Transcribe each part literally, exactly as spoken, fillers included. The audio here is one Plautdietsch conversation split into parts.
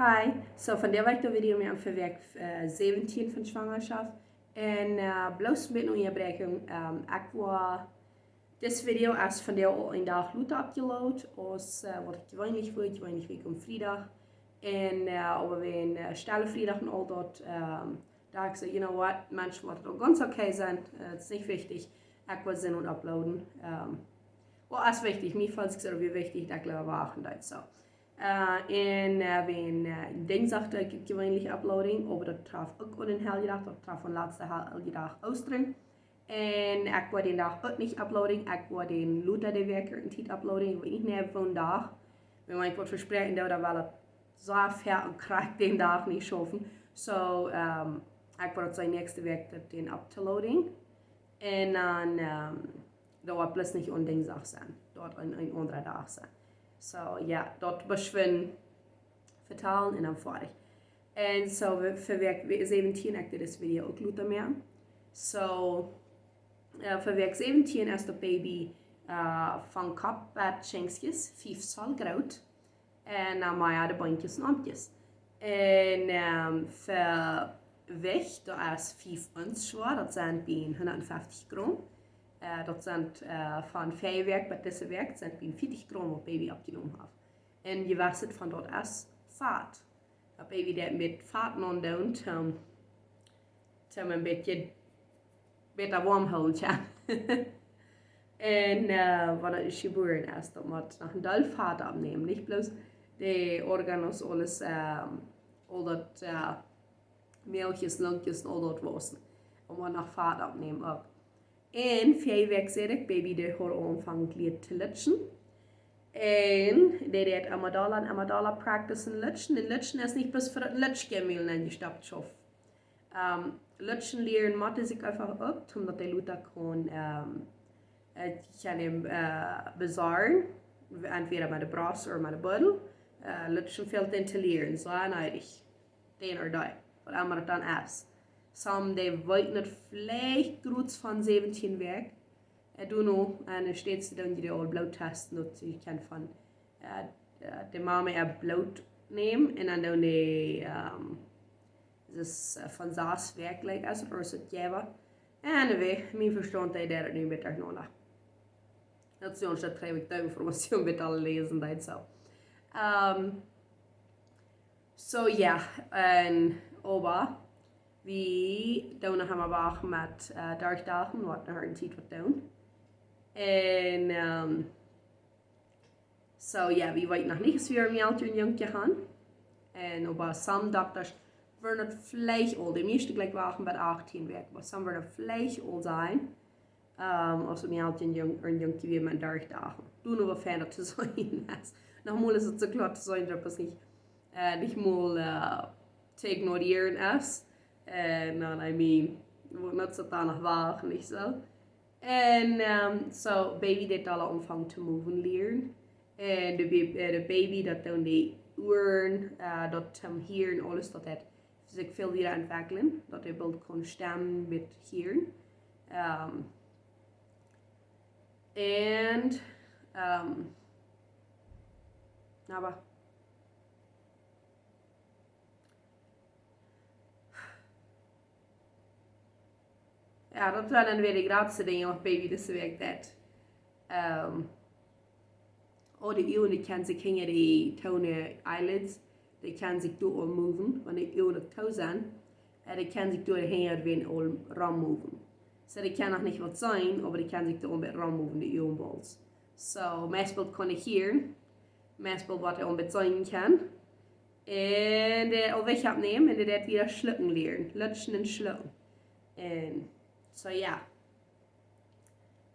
Hi, so vondoag woa ekj een Video moaken fa Wäakj äh, säwentieen von Schwangerschaft. Un äh, bloos met eene Unjabräakjunk. Ähm, ekj woa, dit Video es vondoag aul een Dach lota upgeload aus äh, waut ekj jeweenlich woa. Jeweenlich woa ekj aum Friedach. Un äh, oba wäajen äh, Stelle Friedach un aul daut, ähm, docht ekj soo, you know what, Mensch, woat daut aul gaunz okay sennen. Äh, daut es nich wichtich. Ekj woa sennen un uploaden. Ähm, well, es wichtich. Mie felt sikj soo wia wichtich, daut ekj leewa wachten deed, soo. Äh, un äh, wäajen äh, Dinjsdach deed ekj jeweenlich uploaden, oba daut trof uk aun dän Heljedach, daut trof aun latste Hel-, Heljedach Oostren. Un ekj woa dän Dach uk nich uploaden, ekj woa dän lota de Wäakj irjent Tiet uploaden, ekj weet nich mea woonen Dach. Wan ekj waut vespräakjen doo, dan well ekj soo fäa un krakjt dän Dach nich schaufen. So, ähm, ekj woa daut soo näakjste Wäakj daut dän uploaden. Un dan, ähm, daut woat bloos nich aun Dinjsdach sennen. Daut woat een, een aundra Dach sennen. So, jo, daut woa ekj vetalen un dan foadich. Un so, fa, fa Wäakj säwentieen, ekj deed dit Video uk lota moaken. So, äh, fa Wäakj säwentieen es daut Baby äh, von Kopp bat Schingskjes, fief Zoll groot. Un dan mea de Beenkjes un Oarmkjes. Un ähm, fa Jewicht, daut es fief Onz schwoa, daut sent bie hundatfeftich Gram. Äh, daut sent äh, von väaje Wäakj bat dise Wäakj sent bie vieetich Gram waut Baby aufjenomen haft. Un jewasset von daut es Fat. Daut Baby daut met Fat aundoonen, toom, toom een bät bäta woam hoolen kjennen. Un äh, wan daut jebuaren es, daut mott noch een Deel Fat aufnämen. Nich bloos de Organos, aules, ähm, aul daut äh, Moages, Lungjes un aul daut Wausen. Un mott noch Fat aufnämen uk. Un väaje Wäakj säd ekj, Baby daut haud aunjefongen to lutschen. Un dee deed emma dolla un emma dolla practicen lutschen. Un lutschen es nich bloos fa daut Lutschgemül enjestoppt schauft. Ähm, lutschen lieren mott dee sikj eefach uk, toom daut dee lota kaun, ähm, äh, kaun äh, besorjen, entwäda met de Brost ooda met de Buddel. Äh, lutschen fält dän to lieren, soo eenich. Dän ooda dee, waut emma daut dan es. Some dee weeten daut veleicht krakjt von säwentieen Wäakj. Äh, doonen, un dan steit see dan dee aul Bloot testen, daut see kjennen von äh, äh, de Mama äa Bloot nämen un dan doonen dee, ähm, daut es äh, von sas Wäakj, like, aus daut ooda soo, jo. Anyway, mien Vestaunt dee deed daut nu met dercheenaunda. Daut es soo, daut kjrieech ekj dee Information met aul läsen, daut soo. Ähm, so jo, un oba, wie doonen noch emma wachten met äh, derchdachen, waut noch een Tiet woat doonen. Un ähm, so jo, wie weeten noch nich aus wie een Mejalkje un Junkje han. Un oba some Doktasch wudden daut veleicht aul, de mieeschte jlikj wachten bat achtieen Wäakj, oba some wudden veleicht aul sajen, ähm, aus een Mejalkje un Junk-, un Junkje wia met derchdachen. Doonen wia fein daut to seenen es. Noch mol es et soo kloa to seenen, daut et nich, äh, nich mol äh, to ignorieren es. Un dan, I mean, waut nutzt et dan noch wachten, nich soo? Un ähm, so Baby deed aul aunfangen to moven lieren. Un de, Ba- äh, de Baby, daut doonen de Uaren, äh, daut toom hieren, aules, daut deed sikj väl wieda entwekjlen, daut dee boolt kunn stemmen met hieren. Ähm, un ähm, oba jo, daut sent dan wada de jratste Dinja waut Baby dise Wäakj deit. Ähm, oh, de Uagen, dee kjennen sikj hinja de Toone, eyelids, dee kjennen sikj doa aul moven, wan de Uagen uk too sent. Äh, dee kjennen sikj doa hinja wan aul rom moven. So, dee kjennen noch nich waut seenen, oba dee kjennen sikj doa aul met rom moven, de Uagenbauls. So, meist waut kaun ekj hieren, meist waut waut hee aul met seenen kaun. Un dee aul wajch aufnämen un dee deit wada schlucken lieren. Lutschen un schlucken. Un so jo.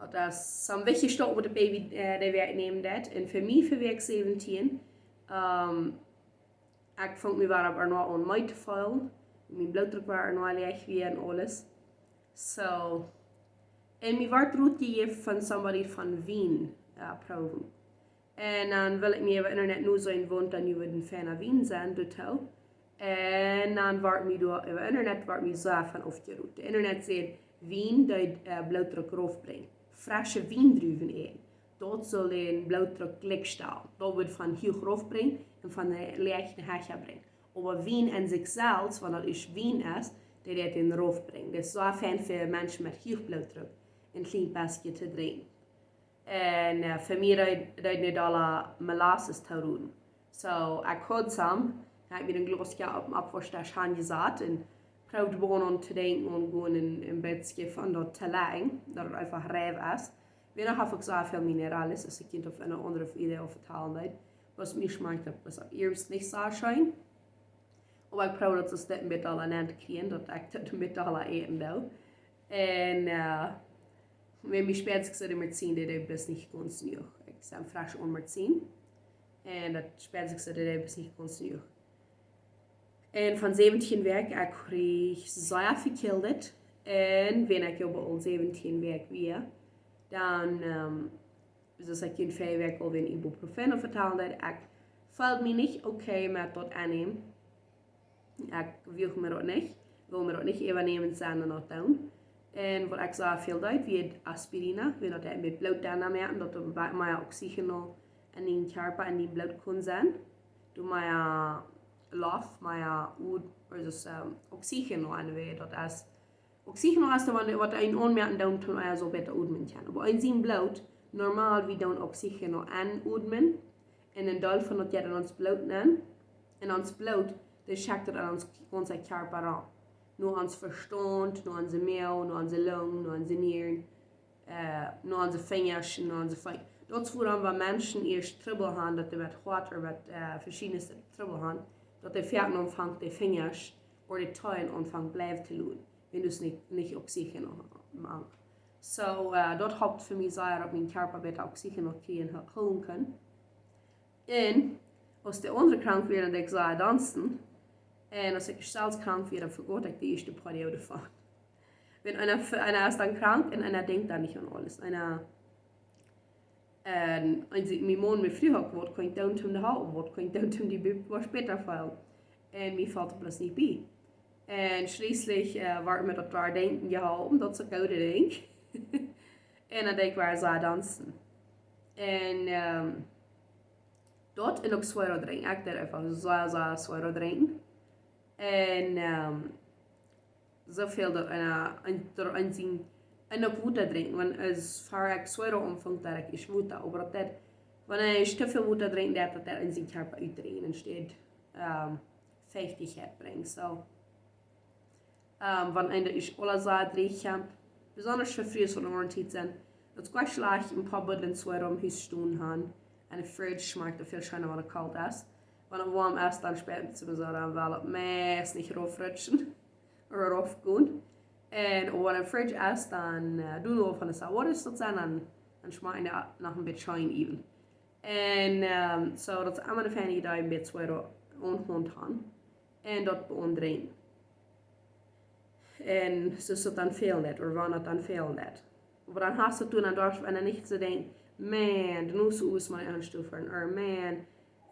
Daut es soon wichtja Stap waut de Baby äh, de Wäakj nämen deit. Un fa mie fa Wäakj säwentieen, ähm, ekj funk mie wada opp eemol aun mie to feelen. Mien Blootdruck wia opp eemol läach wia un aules. So, un mie wort Rot jejäft von somebody von Wien äh, proowen. Un dan wull ekj mie äwa Internet noseenen, waut dan nu wia een feina Wien sennen, doatoo. Un dan wort mie doa äwa Internet, wort mie soo von aufjerot. De Internet säd, Wien deit äh, Blootdruck raufbrinjen. Fresche Wiendruwen äten. Daut saul dän Blootdruck jlikj stalen. Daut wudd von huach raufbrinjen un von de läach no hecha brinjen. Oba Wien aun sikj selfst, wan daut es Wien es, dee deit dän rauf brinjen. Daut es soo fein fa Menschen met huach Blootdruck, een kjlien bät to drinkjen. Un uh, fa mie deed, deed nu dolla Molasses to roden. So, ekj haud some, ekj haud mie een Glaus opp dän Oppwaschdisch hanjesat un proowd wada aun to denkjen aun gonen een, een bät von daut to lajen, daut et eefach reif es. Wada haud ekj soo väl Minerales, aus ekj junt opp eene aundre Video vetalen deed. Waut mie schmakjt, daut es opp ieescht nich soo scheen. Oba ekj proowd daut soo een bät aul aun to kjrieen, daut ekj daut een bät aul äten doo. Un uh, wan mie spält sikj soo de Medizin, dee deit bloos nich gaunz jenuach. Ekj sie fresch aun Medizin. Un daut spält sikj soo, dee deit bloos nich gaunz jenuach. Un von säwentieen Wäakj, ekj kjrieech sea vekjildet. Un wan ekj oba aul säwentieen Wäakj wia, dan, um, soo aus ekj junt väaje Wäakj aul wada Ibuprofeno vetalen deed, ekj feeld mie nich okay met daut aunnämen. Ekj wull mie daut nich, wull mie daut nich äwanämen sennen un daut doonen. Un waut ekj soo väl deed, wia Aspirina, wia daut met Bloot dan moaken, daut doa mea oxígeno en dän Kjarpa, en dän Bloot kunn sennen. Doa mea Loft, mea ut, also, um, oxígeno aun, wia daut es oxígeno es daut, waut, waut een aunmoaken deit, om ea soo bäta oatmen kaun. Oba en sien Bloot, normal, wie doonen oxígeno enoatmen. Un een Deel von daut jeit en ons Bloot nenn. Un ons Bloot, dee schekjt daut aun ons, onsen Kjarpa ran. No ons Vestaunt, no onse Moag, no onse Lung, no onse Nieren, uh, no onse Finjasch, no onse Feet. Daut es wuarom wan Menschen ieescht Trubbel haben, daut dee met Hoat ooda met, uh, veschiedne Trubbel haben, daut dee foaken aunfangen de Finjasch ooda de Teen aunfangen bleien to loten, wan doa nich, nich oxígeno mank. So, uh, daut halpt fa mie sea, daut mien Kjarpa bäta oxígeno kjrieen, hoolen kaun. Un aus de aundre krank wia, dan deed ekj sea danzen. Un aus ekj selfst krank wia, dan vejät ekj de ieeschte poa Doag doavon. Wan eena, eena es dan krank un eena denkjt dan nich aun aules. Eena Un aus ekj mien Maun mie fruach, waut kaun ekj doonen om to halpen, waut kaun ekj doonen om dee Bib waut bäta to feelen? Un mie foll daut bloos nich bie. Un schlieslich, uh, wort mie daut doa denkjen jeholpen, daut es een goodet Dinkj. Un dan deed ekj wada sea danzen. Un, um, daut un uk suero drinkjen. Ekj deed eefach sea, sea suero drinkjen. Un, um, soo väl daut eena, een, daut eena sien, un uk Wota drinkjen, wan aus ver ekj suero aunfunk, deed ekj ieescht Wota, oba daut, wan eena ieescht too väl Wota drinkjt, daut, daut eena sien Kjarpa utdrieejen un steit, um, Feichtichkjeit brinjen. So, um, wan eena ieescht aula sea drieech kjemt, besonda fa Frues waut en Oarentiet sent, daut es goanich schlajcht een poa Buddlen suero em Hus stonen haben, un de Fridge schmakjt väl scheena wan et kolt es. Wan et woam es, dan spält et sowieso dan woll et meist nich raufrutschen ooda raufgonen. Un wan et Fridge es, dan, uh, doo noch von de Saworis daut sennen, dan, dan schmakjt et noch een bät scheen äwen. Un, um, so, daut es emma eene feine Idee, een bät suero aunhaunt haben. Un daut beaundren. Un soo es daut dan fälen deit, ooda wan daut dan fälen deit. Oba dan hast du dan doch, wan du nich soo denkjst, man, de Nuss es mie aun Stoff, ooda man,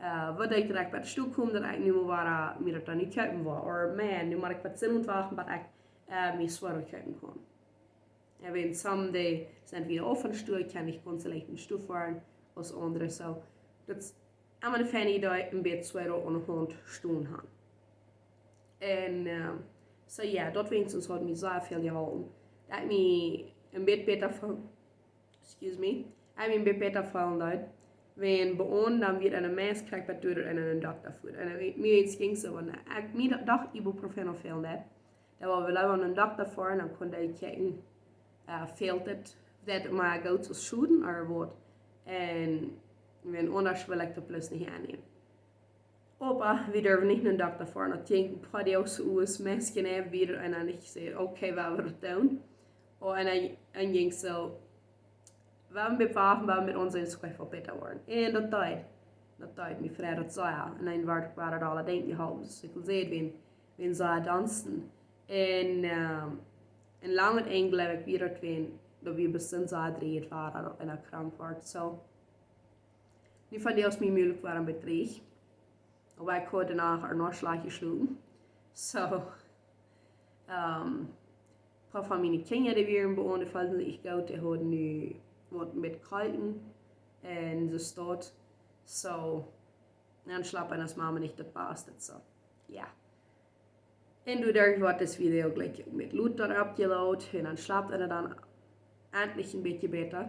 uh, waut ekj direkt bie de Stow kom, daut ekj nu mol woa, mie daut dan nich kjeepen woa, ooda man, nu mott ekj waut sennen un wachten, bat ekj, uh, mie suero kjeepen kaun. Un wan someday sent wie opp de Stow, kaun ekj gaunz leicht en de Stow foaren aus aundre, so. Daut es emma eene feine Idee, een bät suero aunhaunt stonen haben. Un, um, so jo, daut weens haft mie sea väl jeholpen. Daut mie een bät bäta feelen, excuse me, daut mie een bät bäta feelen deed. Wan beaundren, dan wia eena meist krakjt bat doa eena no een Dokta foat. Un mie es jinkj soo, wan ekj mie daut docht Ibuprofeno fälen deed, dan wull wie leewa no een Dokta foaren, dan kunn dee kjikjen, uh, fält et, daut mea Goodet aus Schoden ooda waut. Un wan aundasch wull ekj daut bloos nich aunnämen. Oba wie durwen nich no een Dokta foaren. Daut jinkj een poa Doag soo, meist kjeena wia eena nich soo, okay, wie woaren daut doonen. Un eena, eena jinkj soo, wie haben wachten, wie haben met ons Inschriften waut bäta woaren. Un daut deed, daut deed mie frie daut sea. Un dan wort, wort daut aula Dinkj jeholpen. Soo aus ekj aul säd, wan, wan sea danzen. Un, um, un lang un enj jleew ekj wia daut wan, daut wia bestemmt sea dree Joa wia daut eena krank wort. So, nu von dee es mie muajlich woaren bie dree. Oba ekj haud doano uk noch schlajcht jeschlopen. So, um, een poa von miene Kjinja, dee wieren bie ons, dee feelden sikj nich goot, dee hauden nu waut met Kolkjen un soo waut. So, dan schlaupen aus Mama nich daut baste, so. Jo. Un doaderch woat dit Video jlikj uk met Lud doaropp jelot. Un dan schlapt eena dan endlich een bät bäta.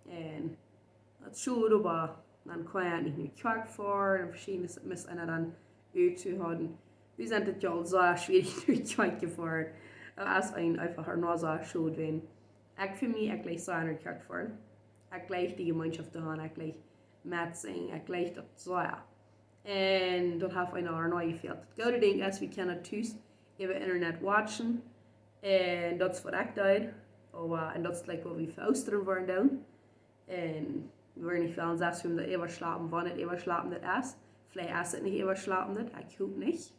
Un daut es schod, oba dan kaun eena nich no Kjoakj foaren. Un veschiednet mott eena dan uttohoolen. Wie sent dit Joa aul soo schwierich no Kjoakj jefoaren. Daut es eent eenfach noch soo schod, wan ekj fa mie, ekj jlikj soo no Kjoakj foaren. Ekj jlikj de Jemeenschoft to haben, ekj jlikj metsinjen, ekj jlikj daut soo. Un daut haft eena noch jefält. Daut goode Dinkj es, wie kjennen tus äwa Internet watchen. Un daut es waut ekj deed. Oba, un daut es jlikj waut wie fa Oostren woaren doonen. Un wie woaren nich wellen sajen, wie daut äwaschlapen, wan et äwaschlapen daut es. Veleicht es et nich äwaschlapen daut, ekj hop nich.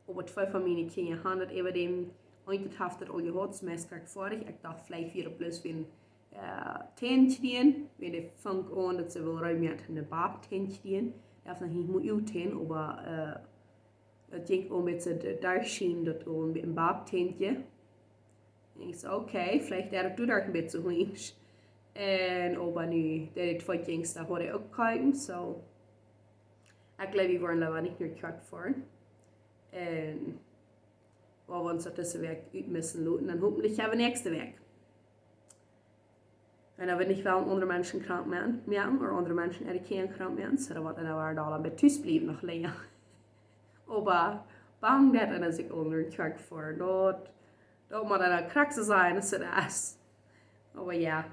Oba twee von miene Kjinja haben daut äwa däm, eent haft daut aul jehaut, meist krakjt foadich. Ekj docht, veleicht wia daut bloos fa een, äh, Tän kjrieen. Wan dee funk aun daut see well rein met eene Bab Tän kjrieen. Daut haft noch nich mol ut Tän, oba, äh, daut jinkj aul met soo de Dach schien daut aul een Bab Tänkje. Un ekj säd, okay, veleicht haft daut doa een bät soo hinsch. Un oba nu, daut twee Dinja, daut haud ekj uk jekjikjt, soo. Ekj jleew, wie woaren leewa nich no Kjoakj foaren. Un wie woaren ons daut dise Wäakj utmessen loten, dan hopentlich äwa näakjste Wäakj. Un dan well ekj nich aundre Menschen krank moaken, moaken, ooda aundre Menschen äare Kjinja krank moaken, soo daut wie dan aul een bät tus bliewen noch lenja. Oba bang daut eena sikj aundre Kjoakj foaren. Daut, daut mott eena krakjt soo sennen aus et es. Oba jo.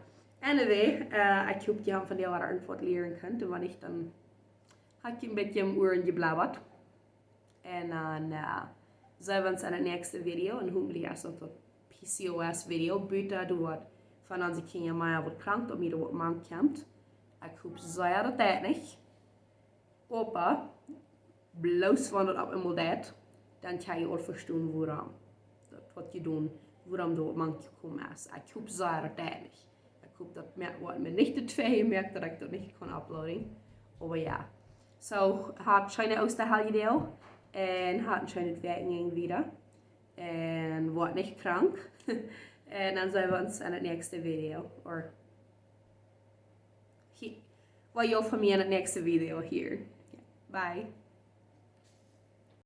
Anyway, äh, ekj hop, jie haben von dit waut Info lieren kunt. Un wan nich, dan hab ekj een bät em Uaren jeblabbat. Un dan, äh, seenen wie ons en daut näakjste Video. Un hopentlich es daut daut P C O S Video. Buta doa waut von onse Kjinja mea woat krank, daut mie doa waut mank kjemt. Ekj hop sea daut daut nich. Oba, bloos wan daut opp eemol deit, dan kjenn jie aul vestonen wuarom. Daut waut jie doonen, wuarom doa mank jekomen es. Ekj hop sea daut daut nich. Ekj hop daut mea, woat mie nich de twee moakt daut ekj daut nich kaun uploaden. Oba jo. Soo, habt scheene Oostaheljedoag. Un habt een scheenet Wäakjenenj wieda. Un woat nich krank. Un dan seenen wie ons en daut näakjste Video. Or he-, well, jie von mie en daut näakjste Video hieren. Bye.